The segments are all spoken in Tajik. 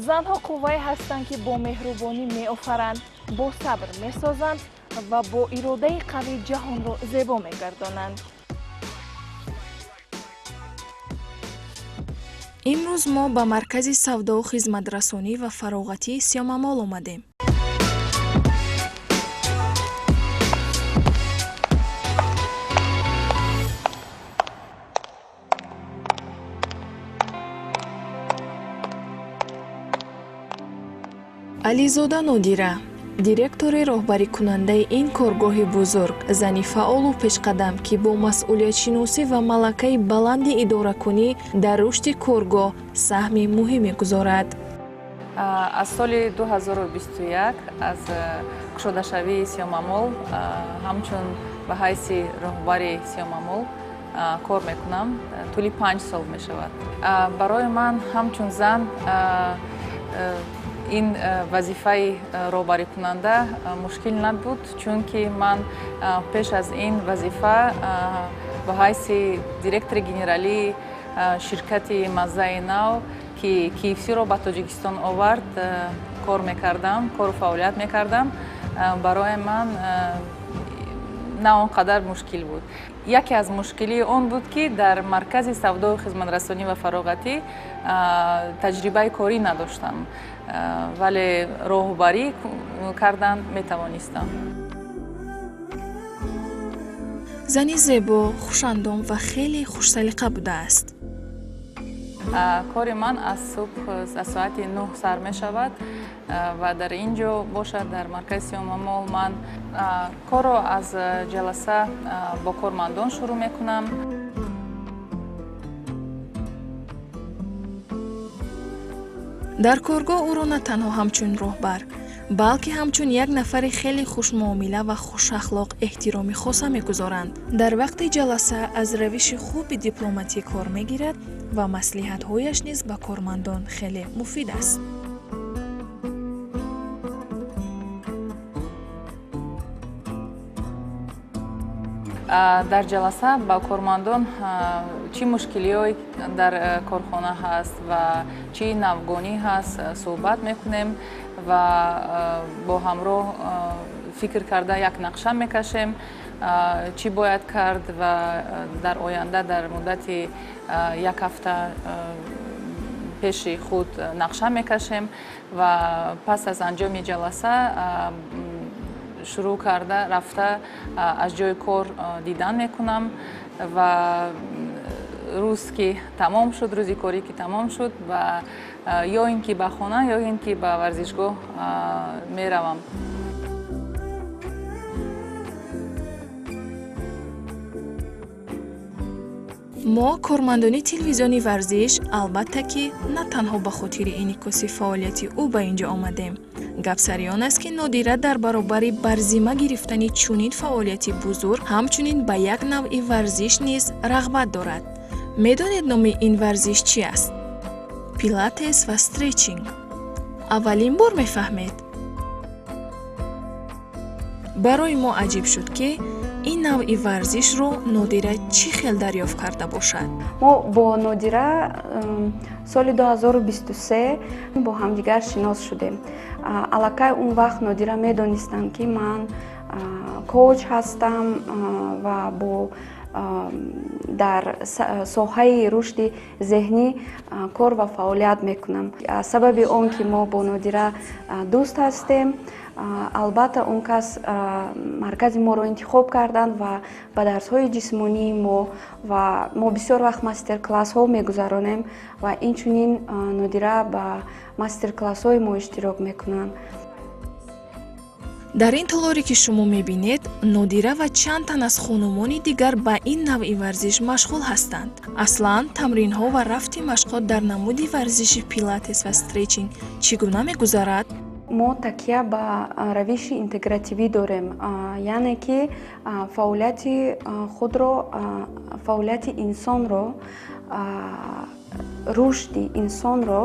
Занҳо қуввае ҳастанд, ки бо меҳрубонӣ меофаранд, бо сабр месозанд ва бо иродаи қавӣ ҷаҳонро зебо мегардонанд. Имрӯз мо ба маркази савдову хизматрасонӣ ва фароғатии Сиёмамол омадем. Ализода Нодира, директори роҳбарикунандаи ин коргоҳи бузург, зани фаъолу пешқадам, ки бо масъулиятшиносӣ ва малакаи баланди идоракунӣ дар рушди коргоҳ саҳми муҳим мегузорад. Аз соли 2021, аз кушодашавии Сиёмамол, ҳамчун ба ҳайси роҳбари Сиёмамол кор мекунам. Тӯли 5 сол мешавад. Барои ман ҳамчун зан ин вазифаи роҳбарикунанда мушкил набуд, чунки ман пеш аз ин вазифа ба ҳайси директори генералии ширкати Маззаи нав, ки KFC-ро ба Тоҷикистон овард, кор мекардам, кору фаъолият мекардам. Барои ман на он қадар мушкил буд. Яке аз мушкилии он буд, ки дар маркази савдою хизматрасонӣ ва фароғатӣ таҷрибаи корӣ надоштам, вале роҳбарӣ кардан метавонистам. Зани зебо, хушандом ва хеле хушсалиқа будааст. Кори ман аз субҳ, аз соати 9 сар мешавад ва дар ин ҷо бошад, дар маркази Сиёмамол, ман корро аз ҷаласа бо кормандон шурӯъ мекунам. Дар коргоҳ ӯро на танҳо ҳамчун роҳбар, балки ҳамчун як нафари хеле хушмуомила ва хушахлоқ эҳтироми хоса мегузоранд. Дар вақти ҷаласа аз равиши хуби дипломатӣ кор мегирад ва маслиҳатҳояш низ ба кормандон хеле муфид аст. Дар ҷаласа ба кормандон чӣ мушкилиҳое дар корхона ҳаст ва чӣ навгонӣ ҳаст, суҳбат мекунем ва бо ҳамроҳ фикр карда як нақша мекашем, чӣ бояд кард ва дар оянда, дар муддати як ҳафта пеши худ нақша мекашем. Ва пас аз анҷоми ҷаласа шурӯъ карда рафта аз ҷои кор дидан мекунам ва рӯз ки тамом шуд, рӯзи корӣ ки тамом шуд, ё ин ки ба хона, ё ин ки ба варзишгоҳ меравам. Мо, кормандони телевизиони Варзиш, албатта ки на танҳо ба хотири инъикоси фаъолияти ӯ ба ин ҷо омадем. Гап сари он аст, ки Нодира дар баробари бар зимма гирифтани чунин фаъолияти бузург, ҳамчунин ба як навъи варзиш низ рағбат дорад. Медонед, номи ин варзиш чи аст? Пилатес ва стречинг. Аввалин бор мефаҳмед. Барои мо аҷиб шуд, ки ин навъи варзишро Нодира чӣ хел дарёфт карда бошад. Мо бо Нодира соли 2023 бо ҳамдигар шинос шудем. Аллакай он вақт Нодира медонистанд, ки ман коуч ҳастам ва бо дар соҳаи рушди зеҳнӣ кор ва фаъолият мекунам. Сабаби он ки мо бо Нодира дӯст ҳастем, албатта, он кас маркази моро интихоб карданд ва ба дарсҳои ҷисмонии мо, ва мо бисёр вақт мастер-классҳо мегузаронем ва инчунин Нодира ба мастер-классҳои мо иштирок мекунанд. Дар ин толоре, ки шумо мебинед, Нодира ва чанд тан аз хонумони дигар ба ин навъи варзиш машғул ҳастанд. Аслан, тамринҳо ва рафти машқҳо дар намуди варзиши пилатес ва стречинг чӣ гуна мегузарад? Мо такя ба равиши интегративӣ дорем, яъне ки фаъолияти худро, фаъолияти инсонро, рушди инсонро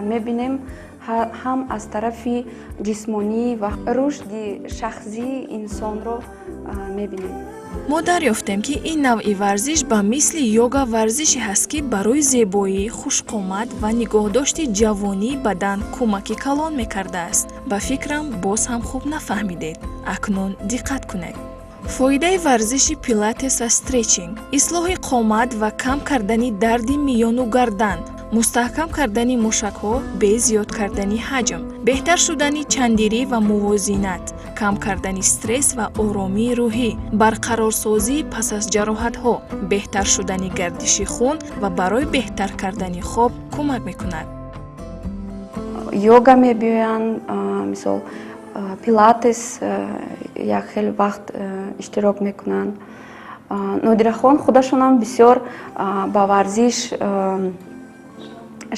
мебинем. ҳам аз тарафи ҷисмонӣ ва рушди шахсии инсонро мебинем. Мо дарёфтем, ки ин навъи варзиш ба мисли йога варзише ҳаст, ки барои зебоӣ, хушқомат ва нигоҳдошти ҷавонии бадан кӯмаки калон мекардааст. Ба фикрам, боз ҳам хуб нафаҳмидед. Акнун диққат кунед. Фоидаи варзиши пилатес ва стречинг: ислоҳи қомат ва кам кардани дарди миёну гардан, мустаҳкам кардани мушакҳо бе зиёд кардани ҳаҷм, беҳтар шудани чандирӣ ва мувозинат, кам кардани стресс ва оромии рӯҳӣ, барқарорсозӣ пас аз ҷароҳатҳо, беҳтар шудани гардиши хун ва барои беҳтар кардани хоб кӯмак мекунад. Йога мебиёянд, мисол, пилатес як хел вақт иштирок мекунанд. Нодирахон худашонам бисёр ба варзиш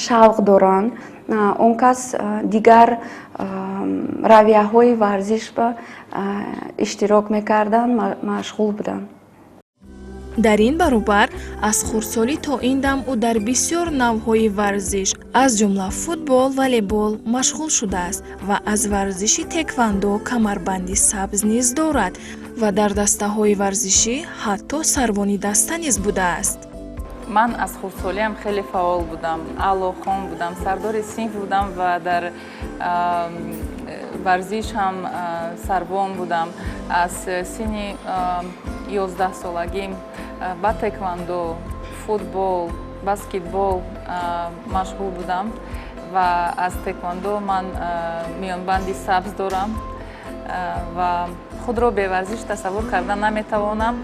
шавқ доранд. Он кас дигар равияҳои варзишба иштирок мекарданд, машғул буданд. Дар ин баробар, аз хурдсолӣ то ин дам ӯ дар бисёр навъҳои варзиш, аз ҷумла футбол, волейбол машғул шудааст ва аз варзиши теквандо камарбанди сабз низ дорад ва дар дастаҳои варзишӣ ҳатто сарвони даста низ будааст. Ман аз хурдсолиам хеле фаъол будам, аълохон будам, сардори синф будам ва дар варзиш ҳам сарвон будам. Аз синни 11-солагӣ ба теквандо, футбол, баскетбол машғул будам ва аз теквандо ман миёнбанди сабз дорам ва худро беварзиш тасаввур карда наметавонам.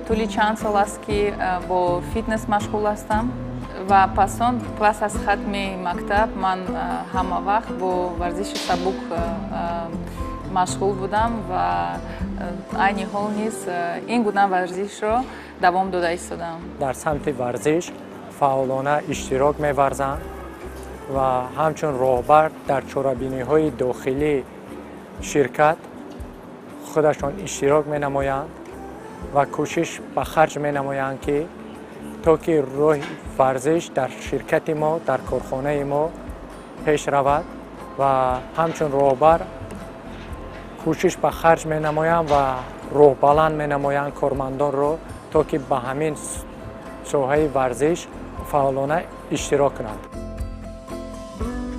Тӯли чанд сол аст, ки бо фитнес машғул ҳастам ва пас он, пас аз хатми мактаб, ман ҳама вақт бо варзиши сабук машғул будам ва айни ҳол низ ин гуна варзишро давом дода истодам. Дар самти варзиш фаъолона иштирок меварзанд ва ҳамчун роҳбар дар чорабиниҳои дохилии ширкат худашон иштирок менамоянд ва кӯшиш ба харҷ менамоянд, ки то ки роҳи варзиш дар ширкати мо, дар корхонаи мо пеш равад ва ҳамчун роҳбар кӯшиш ба харҷ менамоянд ва роҳбаланд менамоянд кормандонро, то ки ба ҳамин соҳаи варзиш фаъолона иштирок кунанд.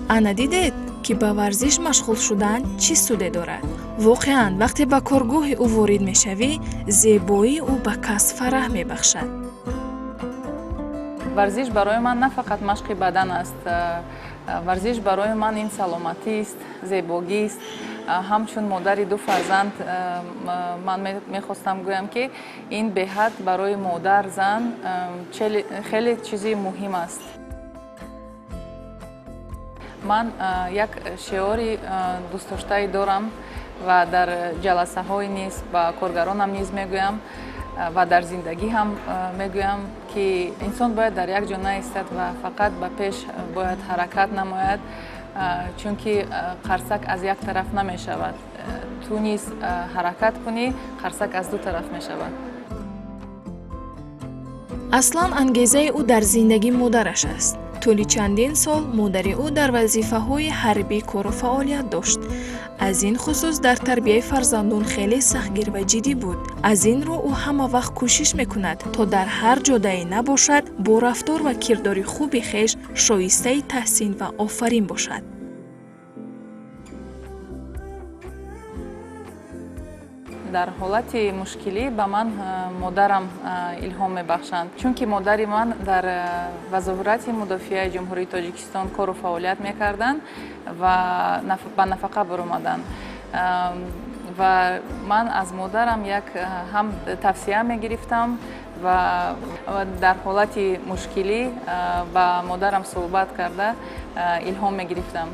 Ана дидед, ки ба варзиш машғул шудан чӣ суде дорад. Воқеан, вақте ба коргоҳи ӯ ворид мешавӣ, зебоии ӯ ба кас фараҳ мебахшад. Варзиш барои ман на фақат машқи бадан аст. Варзиш барои ман ин саломатист, зебогист. Ҳамчун модари ду фарзанд ман мехостам гӯям, ки ин беҳад барои модар, зан хеле чизи муҳим аст. Ман як шиори дӯстдоштае дорам ва дар ҷаласаҳои низ ба коргаронам низ мегӯям ва дар зиндагӣ ҳам мегӯям, ки инсон бояд дар як ҷо наистад ва фақат ба пеш бояд ҳаракат намояд, чунки қарсак аз як тараф намешавад. Ту низ ҳаракат кунӣ, қарсак аз ду тараф мешавад. Аслан ангезаи ӯ дар зиндагӣ модараш аст. Тӯли чандин сол модари ӯ дар вазифаҳои ҳарбӣ кору фаъолият дошт. Аз ин хусус дар тарбияи фарзандон хеле сахтгир ва ҷиддӣ буд. Аз ин рӯ ӯ ҳама вақт кӯшиш мекунад, то дар ҳар ҷодае набошад, бо рафтор ва кирдори хуби хеш шоистаи таҳсин ва офарин бошад. Дар ҳолати мушкилӣ ба ман модарам илҳом мебахшанд, чунки модари ман дар Вазорати мудофиаи Ҷумҳурии Тоҷикистон кору фаъолият мекарданд ва ба нафақа баромаданд ва ман аз модарам як ҳам тавсия мегирифтам ва дар ҳолати мушкилӣ ба модарам суҳбат карда илҳом мегирифтам.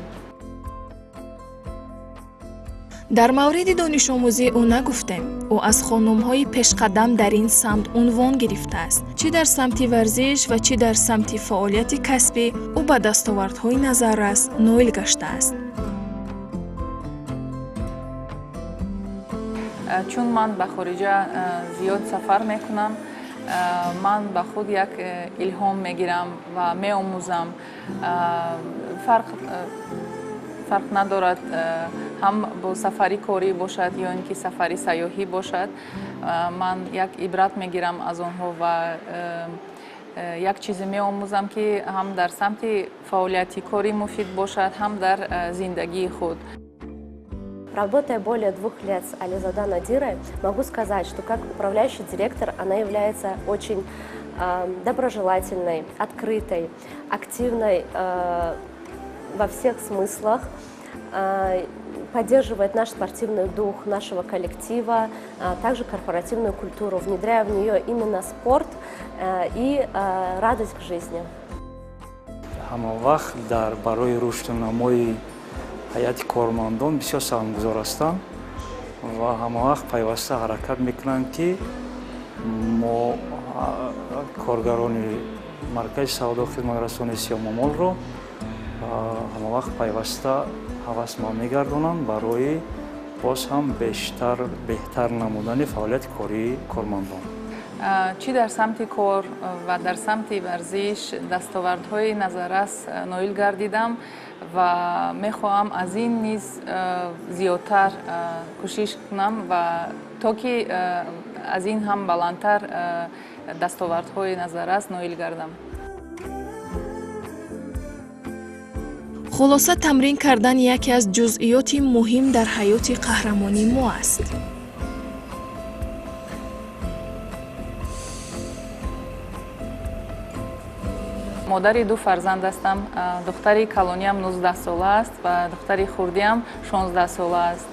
Дар мавриди донишомӯзӣ ӯ нагуфтем. Ӯ аз хонумҳои пешқадам дар ин самт унвон гирифтааст. Чӣ дар самти варзиш ва чӣ дар самти фаъолияти касбӣ ӯ ба дастовардҳои назаррас ноил гаштааст. Чун ман ба хориҷа зиёд сафар мекунам, ман ба худ як илҳом мегирам ва меомӯзам. Фарқ надорад, ҳам бо сафари корӣ бошад ё ин ки сафари сайёҳӣ бошад, ман як ибрат мегирам аз онҳо ва як чизе меомӯзам, ки ҳам дар самти фаъолияти корӣ муфид бошад, ҳам дар зиндагии худ. Работая более 2 лет с Ализада Надирой, могу сказать, что как управляющий директор она является очень доброжелательной, открытой, активной во всех смыслах, поддерживает наш спортивный дух нашего коллектива, также корпоративную культуру, внедряя в нее именно спорт и радость к жизни. Ҳама вақт дар барои рушду намои ҳайати кормандон бисёр саҳмгузор ҳастанд ва ҳамавақт пайваста ҳаракат мекунанд, ки мо коргарони маркази савдо хизматрасони Сиёмамолро ҳамавақт пайваста ҳавасманд мегардонанд барои боз ҳам бештар беҳтар намудани фаъолияти кории кормандон. Чӣ дар самти кор ва дар самти варзиш дастовардҳои назаррас ноил гардидам ва мехоҳам аз ин низ зиёдтар кӯшиш кунам ва то ки аз ин ҳам баландтар дастовардҳои назаррас ноил гардам. Хулоса, тамрин кардан яке аз ҷузъиёти муҳим дар ҳаёти қаҳрамони мо аст. Модари ду фарзанд ҳастам. Духтари калониам 19 сола аст ва духтари хурдиам 16 сола аст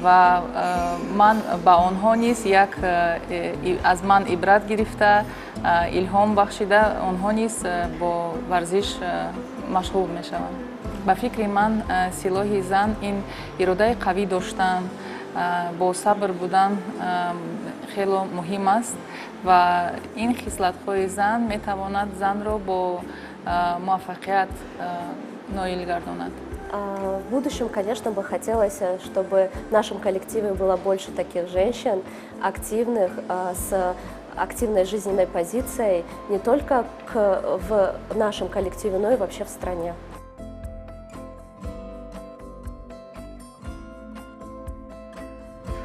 ва ман ба онҳо низ як аз ман ибрат гирифта, илҳом бахшида, онҳо низ бо варзиш машғул мешаванд. Ба фикри ман, силоҳи зан ин иродаи қавӣ доштан, бо сабр будан хело муҳим аст ва ин хислатҳои зан метавонад занро бо муваффақият ноил гардонад. В будущем, конечно, бы хотелось, чтобы в нашем коллективе было больше таких женщин, активных, с активной жизненной позицией не только в нашем коллективе, но и вообще в стране.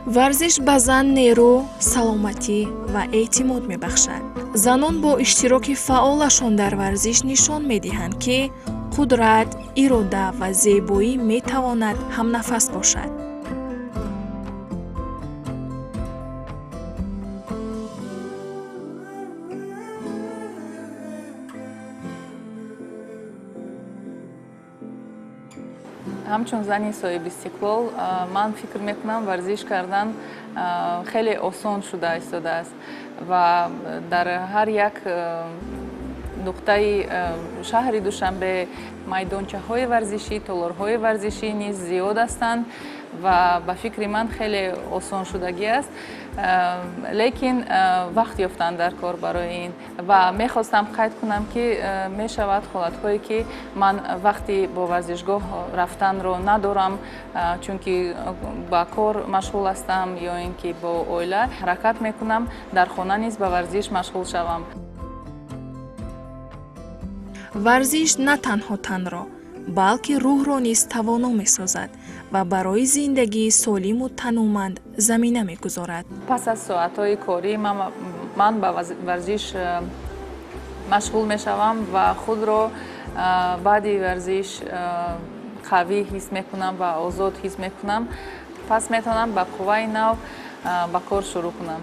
Варзиш ба зан нерӯ, саломатӣ ва эътимод мебахшад. Занон бо иштироки фаъолашон дар варзиш нишон медиҳанд, ки қудрат, ирода ва зебоӣ метавонад ҳамнафас бошад. Ҳамчун зани соҳибистиқлол ман фикр мекунам, варзиш кардан хеле осон шуда истодааст ва дар ҳар як нуқтаи шаҳри Душанбе майдончаҳои варзишӣ, толорҳои варзишӣ низ зиёд ҳастанд ва ба фикри ман хеле осоншудагӣ аст, лекин вақт ёфтан дар кор барои ин. Ва мехостам қайд кунам, ки мешавад ҳолатҳое, ки ман вақти бо варзишгоҳ рафтанро надорам, чунки ба кор машғул ҳастам ё ин ки бо оила. Ҳаракат мекунам, дар хона низ ба варзиш машғул шавам. Варзиш на танҳо танро, балки рӯҳро низ тавоно месозад ва барои зиндагии солиму тануманд замина мегузорад. Пас аз соатҳои корӣ ман ба варзиш машғул мешавам ва худро баъди варзиш қавӣ ҳис мекунам ва озод ҳис мекунам. Пас метавонам ба қувваи нав ба кор шурӯъ кунам.